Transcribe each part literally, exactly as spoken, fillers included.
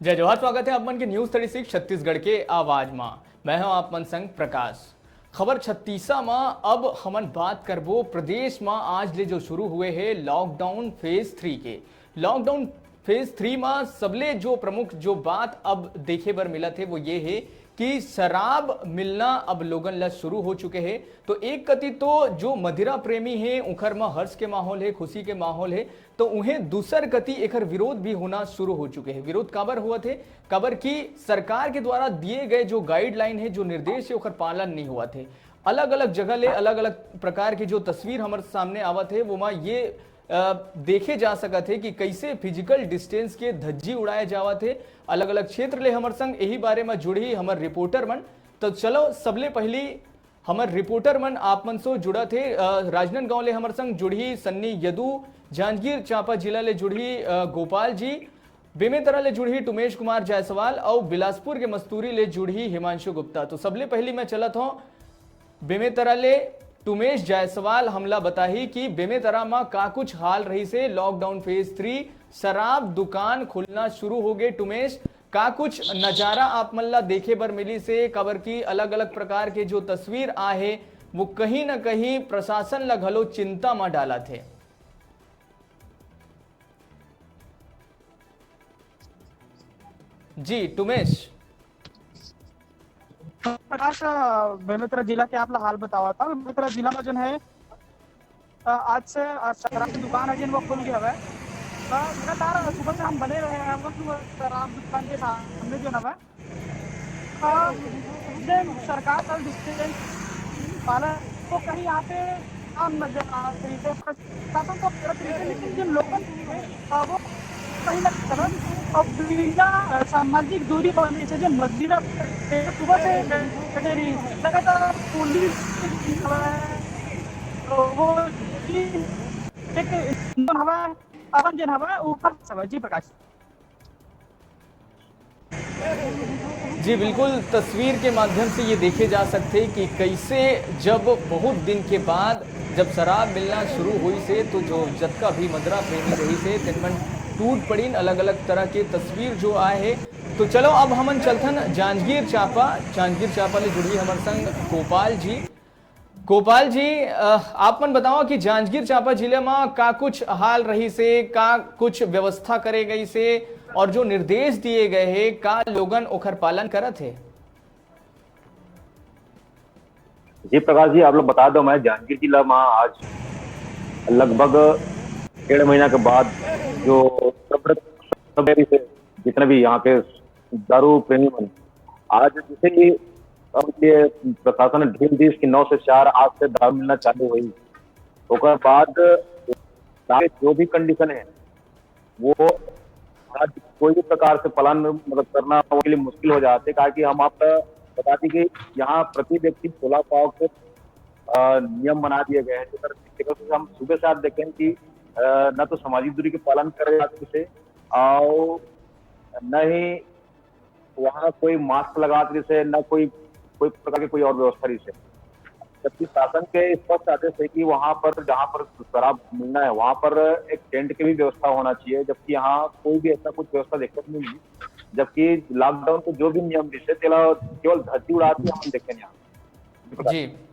जय जोहार, स्वागत है आप मन के News Thirty Six छत्तीसगढ़ के आवाज मा। मैं हूं आप मन संग प्रकाश। खबर छत्तीसा मा अब हमन बात करबो प्रदेश मा आज ले जो शुरू हुए हे lockdown phase three के। Lockdown phase three मा सबले जो प्रमुख जो बात अब देखे बर मिलत हे वो ये हे कि शराब मिलना अब लोगन ला शुरू हो चुके हे। तो एक कति तो जो मदिरा प्रेमी हे उखर मा हर्ष के माहौल हे, खुशी के माहौल हे, तो उहें दूसर कति एखर विरोध भी होना शुरू हो चुके हे। विरोध काबर होवत हे? काबर कि सरकार के द्वारा दिए गए जो guideline हे, जो निर्देश हे, ओखर पालन नहीं होवत हे। अलग-अलग जगह ले अलग-अलग प्रकार के जो तस्वीर हमर सामने आवत हे, वो मा ये, अ, देखे जा सकत हे कि कैसे physical distance के धज्जी उड़ाए जावत हे। अलग-अलग क्षेत्र ले हमर संग यही बारे मा जुड़ही हमर reporter मन। तो चलो सबले पहली हमर reporter मन आप मन से जुड़त हे। अ, राजनांदगांव ले हमर संग जुड़ही सन्नी यदु, जांजगीर चांपा जिला ले जुड़ही, अ, गोपाल जी, बेमेतरा ले जुड़ही टुमेश कुमार जायसवाल अउ बिलासपुर के मस्तूरी ले जुड़ही हिमांशु गुप्ता। तो सबले पहली मैं चलत हूं बेमेतरा ले। टुमेश जायसवाल हमला बताही कि बेमेतरा मा का कुछ हाल रहिस हे। Lockdown phase three, शराब दुकान खुलना शुरू हो गए। टुमेश, का कुछ नजारा आप मन ला देखे बर मिलिस हे? काबर कि अलग-अलग प्रकार के जो तस्वीर आहे, वो कहीं न कहीं प्रशासन ला घलो चिंता म डालत हे। जी, टुमेश। प्रकाश, अ, बेमेतरा जिला के आप ला हाल बतावत हंव। बेमेतरा जिला में जोन है, अ, आज से, अ, शराब की दुकान है जिन वो खुल गए हवे। अ, लगातार सुबह से हम बने रहे हैं, वो शराब दुकान के सामने जो हवे, अ, जेन सरकार ह distance पालन, तो कहीं यहाँ पे आम नजर आ रही है, प्रशासन तो करत रही है, लेकिन जिन लोगों को, अ, वो कहीं ना कहीं अब बिना, अ, सामाजिक दूरी बनने से जो मदिरा सुबह से बैठे रही, लगातार पुलिस, अ, वो एक हवा, अपन जन हवा ऊपर सवाल। जी प्रकाश। जी बिल्कुल, तस्वीर के माध्यम से ये देखे जा सकथे कि कैसे जब बहुत दिन के बाद जब शराब मिलना शुरू होइस हे तो जो जतका भी मदिरा प्रेमी रहिस हे तेन मन टूट पड़िन। अलग-अलग तरह के तस्वीर जो आए हे। तो चलो अब हमन चलथन जांजगीर चांपा, जांजगीर चांपा ले जुड़ही हमर संग गोपाल जी। गोपाल जी, अ, आप मन बताओ कि जांजगीर चांपा जिले म का कुछ हाल रहिस हे, का कुछ व्यवस्था करे गइस हे और जो निर्देश दिए गए हे, का लोगन ओखर पालन करत हे? जी प्रकाश जी, आप लोग बता दो, मैं जांजगीर जिला में आज लगभग डेढ़ महीना के बाद जो सब, सब जितने भी यहाँ के दारू प्रेमी मन, आज जैसे ही अब ये प्रशासन ने ढील दी कि नौ से चार आज से दारू मिलना चालू हुई, ओकर बाद जो भी कंडीशन है वो आज कोई भी प्रकार से पालन मतलब करना उनके लिए मुश्किल हो जाते, काहे कि हम आप बता दें कि यहाँ प्रति व्यक्ति सोलह पाव के, अ, नियम बना दिए गए हैं। जेकर, जेकर से हम सुबह से आज देखें कि, अ, न तो सामाजिक दूरी के पालन करे जात रहिस हे, और न ही वहाँ कोई मास्क लगात रहिस हे, न कोई, कोई प्रकार की कोई और व्यवस्था रहिस हे। जबकि शासन के स्पष्ट आदेश है कि वहाँ पर, जहाँ पर शराब मिलना है, वहाँ पर एक टेंट की भी व्यवस्था होना चाहिए, जबकि यहाँ कोई भी ऐसा कुछ व्यवस्था देखने को नहीं मिली। जबकि लॉकडाउन के जो भी नियम रहिस हे, तेला केवल धज्जी उड़ात ही हम देखे यहाँ। जी।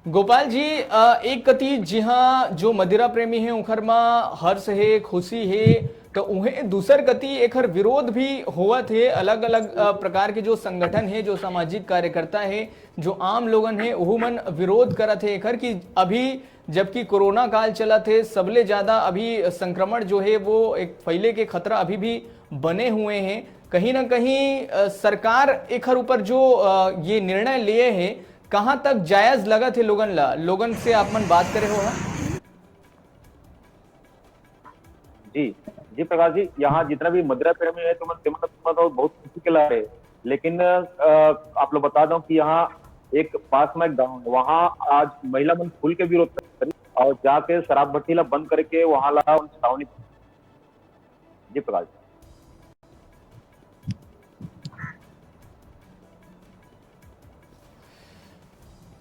गोपाल जी, अ, एक कति जिहां जो मदिरा प्रेमी हे, उखर म हर्ष हे, खुशी हे, तो उहें दूसर कति एखर विरोध भी होवत हे। अलग-अलग, अ, प्रकार के जो संगठन हे, जो सामाजिक कार्यकर्ता हे, जो आम लोगन हे, ओहू मन विरोध करत हे एखर कि अभी जबकि कोरोना काल चलत हे, सबले ज्यादा अभी संक्रमण जो हे, वो एक फैले के खतरा अभी भी बने हुए हे। कहीं ना कहीं, अ, सरकार एखर ऊपर जो, अ, ये निर्णय लिए हे, कहाँ तक जायज लगत हे लोगन ला? लोगन से आप मन बात करे हो हा? जी, जी प्रकाश जी, यहाँ जितना भी मदिरा प्रेमी है, तो मन, ते मन तो बहुत खुशी के ला रहे। लेकिन, अ, आप लोग बता दो कि यहाँ एक पास में गांव है, वहाँ आज महिला मन खुल के विरोध करी और जाके शराब भट्टी ला बंद करके वहाँ ला उन चेतावनी। जी प्रकाश जी।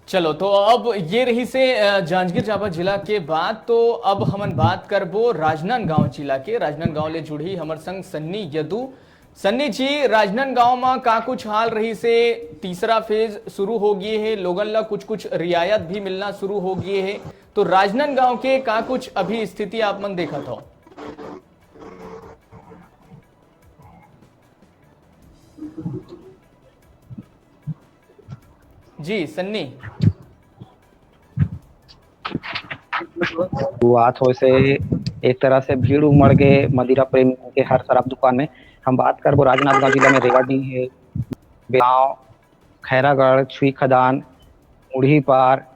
चलो, तो अब ये रहिसे, अ, जांजगीर चांपा जिला के बात। तो अब हमन बात करबो राजनांदगांव जिला के। राजनांदगांव ले जुड़ही हमर संग सन्नी यदु। सन्नी जी, राजनांदगांव म का कुछ हाल रहिसे? तीसरा फेज शुरू हो गे हे, लोगन ला कुछ कुछ रियायत भी मिलना शुरू हो गे हे, तो राजनांदगांव के का कुछ अभी स्थिति आप मन देखत हो? जी सन्नी। शुरुआत होए से एक तरह से भीड़ उमड़ गे मदिरा प्रेमी के हर शराब दुकान में। हम बात करबो राजनांदगांव जिला में रेवाडीह हे, बेलगांव, खैरागढ़, छुई खदान, मुढ़ी पार,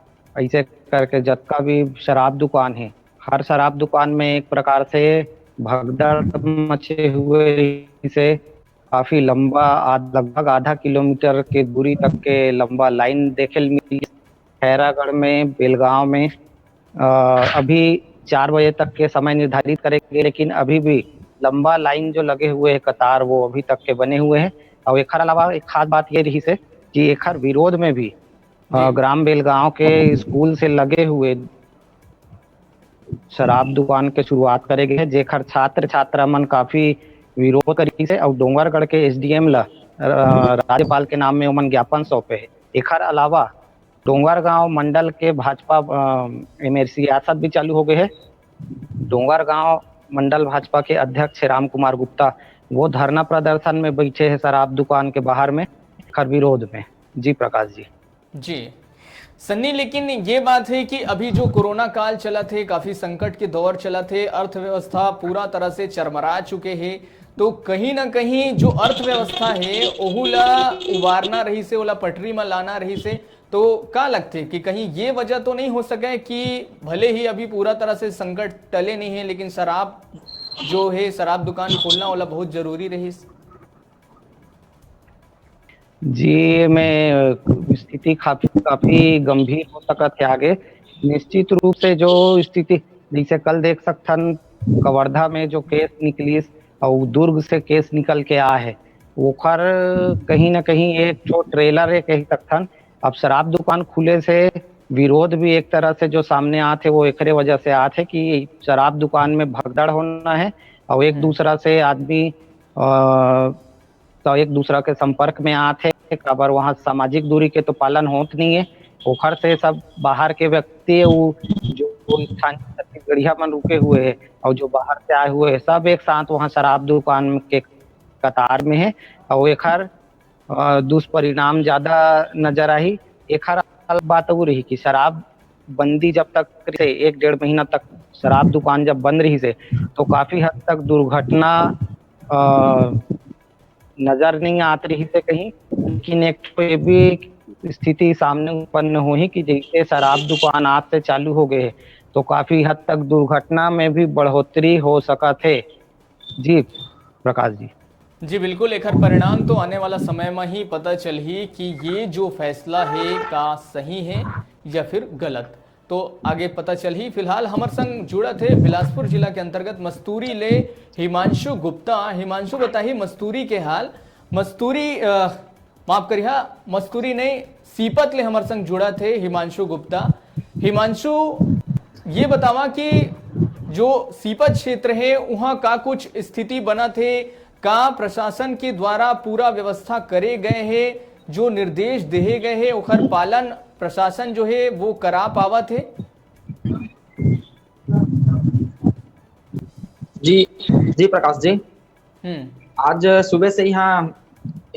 ऐसे करके जतका भी शराब दुकान हे, हर शराब दुकान में एक प्रकार से भगदड़ मचे हुए से काफी लंबा, आध-, लगभग आधा किलोमीटर के दूरी तक के लंबा लाइन देखे ल मिली। खैरागढ़ में, बेलगांव में, अ, अभी चार बजे तक के समय निर्धारित करे गे, लेकिन अभी भी लंबा लाइन जो लगे हुए हैं, कतार, वो अभी तक के बने हुए हैं। और एखर अलावा एक खास बात ये रहिसे कि एखर विरोध में भी, अ, जी। ग्राम बेलगांव के स्कूल से लगे हुए शराब दुकान के शुरुआत करे गे हे, जेखर छात्र छात्रा मन काफी विरोध करिस हे और डोंगरगढ़ के एसडीएम ला, अ, राज्यपाल के नाम में ओमन ज्ञापन सौंपे हे। एखर अलावा डोंगरगांव मंडल के भाजपा, अ, एमएलसी रियासत भी चालू हो गए हे। डोंगरगांव मंडल भाजपा के अध्यक्ष राम कुमार गुप्ता वो धरना प्रदर्शन में बैठे हे शराब दुकान के बाहर में, एखर विरोध में। जी प्रकाश जी। जी सन्नी, लेकिन ये बात है कि अभी जो कोरोना काल चलत हे, काफी संकट के दौर चलत हे, अर्थव्यवस्था पूरा तरह से चरमरा चुके हे, तो कहीं ना कहीं जो अर्थव्यवस्था है ओहू ला उबारना रहिसे, ओला पटरी में लाना रहिसे, तो का लगथे कि कहीं ये वजह तो नहीं हो सके कि भले ही अभी पूरा तरह से संकट टले नहीं है, लेकिन शराब जो है, शराब दुकान खोलना ओला बहुत जरूरी रहिस? जी, में स्थिति काफी, काफी गंभीर हो सकत हे आगे। निश्चित रूप से जो स्थिति, जैसे कल देख सकथन, कवर्धा में जो केस निकलिस और दुर्ग से केस निकल के आ है, ओखर कहीं ना कहीं एक ठो ट्रेलर है, कह सकथन। अब शराब दुकान खुले से विरोध भी एक तरह से जो सामने आत है, वो एकरे वजह से आत है कि शराब दुकान में भगदड़ होना है और एक हम्म। दूसरा से आदमी, अ, तो एक दूसरा के संपर्क में आत है, काबर वहाँ सामाजिक दूरी के तो पालन होत नहीं है। ओखर से सब बाहर के व्यक्ति, वो जो, जो स्थानीय छत्तीसगढ़िया मन रुके हुए हैं और जो बाहर से आए हुए हैं, सब एक साथ वहाँ शराब दुकान के कतार में है और एखर, अ, दुष्परिणाम ज्यादा नजर आही। एखर अलग बात वो रही कि शराब बंदी जब तक से एक डेढ़ महीना तक शराब दुकान जब बंद रहिसे, तो काफी हद तक दुर्घटना, अ, नजर नहीं आत रहिसे कहीं, लेकिन एक ठो ये भी स्थिति सामने उत्पन्न होही कि जैसे शराब दुकान आज से चालू हो गए हे, तो काफी हद तक दुर्घटना में भी बढ़ोतरी हो सकत हे। जी प्रकाश जी। जी बिल्कुल, एखर परिणाम तो आने वाला समय में ही पता चलही कि ये जो फैसला है का सही है या फिर गलत, तो आगे पता चलही। फिलहाल हमर संग जुड़त हे बिलासपुर जिला के अंतर्गत मस्तूरी ले हिमांशु गुप्ता। हिमांशु, बताही मस्तूरी के हाल। मस्तूरी, अ, माफ करिहा, मस्तूरी नहीं, सीपत ले हमर संग जुड़त हे हिमांशु गुप्ता। हिमांशु, ये बतावा कि जो सीपत क्षेत्र हे, उहाँ का कुछ स्थिति बनत हे, का प्रशासन के द्वारा पूरा व्यवस्था करे गए हे, जो निर्देश देहे गए हे, ओखर पालन प्रशासन जो हे, वो करा पावत हे? जी, जी प्रकाश जी, हम्म। आज सुबह से यहाँ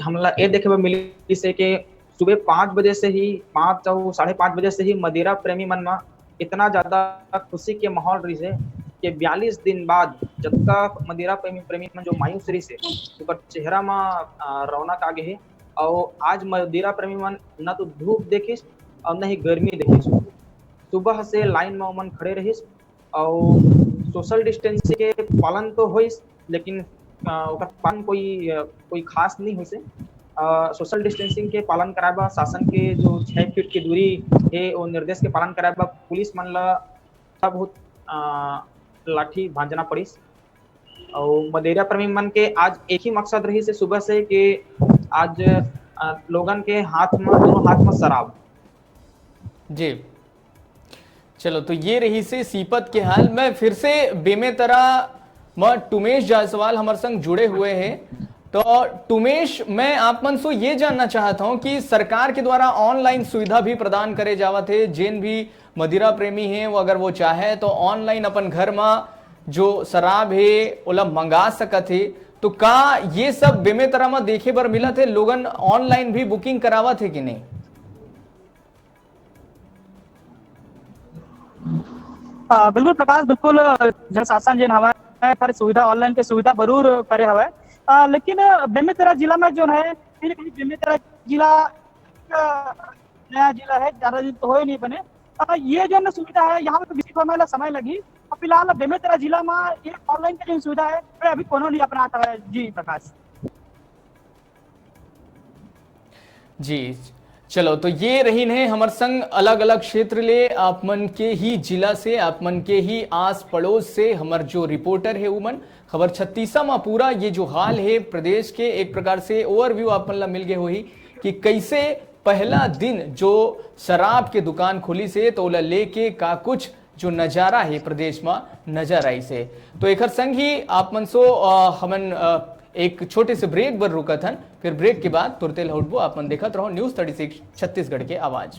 हमला ये देखे बर मिलिस हे कि सुबह पाँच बजे से ही, पाँच और साढ़े पाँच बजे से ही मदिरा प्रेमी मन में इतना ज्यादा खुशी के माहौल रहिस हे कि बयालीस दिन बाद जतका मदिरा प्रेमी, प्रेमी मन जो मायूस रहिस हे, ओकर चेहरा में, अ, रौनक आ गे हे। और आज मदिरा प्रेमी मन न तो धूप देखिस और न ही गर्मी देखिस। सुबह से लाइन में ओमन खड़े रहिस और सोशल डिस्टेंसिंग के पालन तो होइस, लेकिन, अ, ओकर पालन कोई, अ, कोई खास नहीं होइस हे। अ, सोशल डिस्टेंसिंग के पालन कराए बर, शासन के जो छः फीट की दूरी हे, वो निर्देश के पालन कराए बर पुलिस मन ला बहुत, अ, लाठी भांजना पड़िस। और मदिरा प्रेमी मन के आज एक ही मकसद रहिस हे सुबह से कि आज, अ, लोगन के हाथ में, दोनों हाथ में शराब, जी, चलो, तो ये रहिसे सीपत के हाल। मैं फिर से बेमेतरा म टुमेश जायसवाल हमर संग जुड़े हुए हैं। तो टुमेश, मैं आप मन से ये जानना चाहता हूँ कि सरकार के द्वारा ऑनलाइन सुविधा भी प्रदान करे जावत हे, जेन भी मदिरा प्रेमी हे, वो अगर वो चाहे तो ऑनलाइन अपन घर म जो शराब हे ओला मंगा सकत हे। तो का ये सब बेमेतरा म देखे बर मिलत हे? लोगन ऑनलाइन भी बुकिंग करावत हे कि नहीं? बिल्कुल प्रकाश, बिल्कुल। जन शासन जेन हवय, हर सुविधा, ऑनलाइन के सुविधा जरूर करे हवय। लेकिन बेमेतरा जिला में जो है, बेमेतरा जिला नया जिला है, ज्यादा दिन तो होए नहीं बने। ये जो सुविधा है, यहाँ पे विकसित होने में समय लगी। फिलहाल बेमेतरा जिला में ये ऑनलाइन की जो सुविधा है, अभी कोनो नहीं अपनात है। जी प्रकाश। जी, चलो, तो ये रहिन हे हमर संग अलग-अलग क्षेत्र ले, आप मन के ही जिला से, आप मन के ही आस पड़ोस से हमर जो रिपोर्टर हे उमन। खबर छत्तीसा म पूरा ये जो हाल हे प्रदेश के, एक प्रकार से ओवरव्यू आप मन ला मिल गए होही कि कैसे पहला दिन जो शराब के दुकान खुलिस हे, तो ओला लेके का कुछ जो नजारा हे प्रदेश म नजर आइस हे। तो एकर संग ही आप मन से हमन एक छोटे से ब्रेक बर रुकत हन, फिर ब्रेक के बाद तुरते लौटबो। आप मन देखत रहो News Thirty Six छत्तीसगढ़ के आवाज।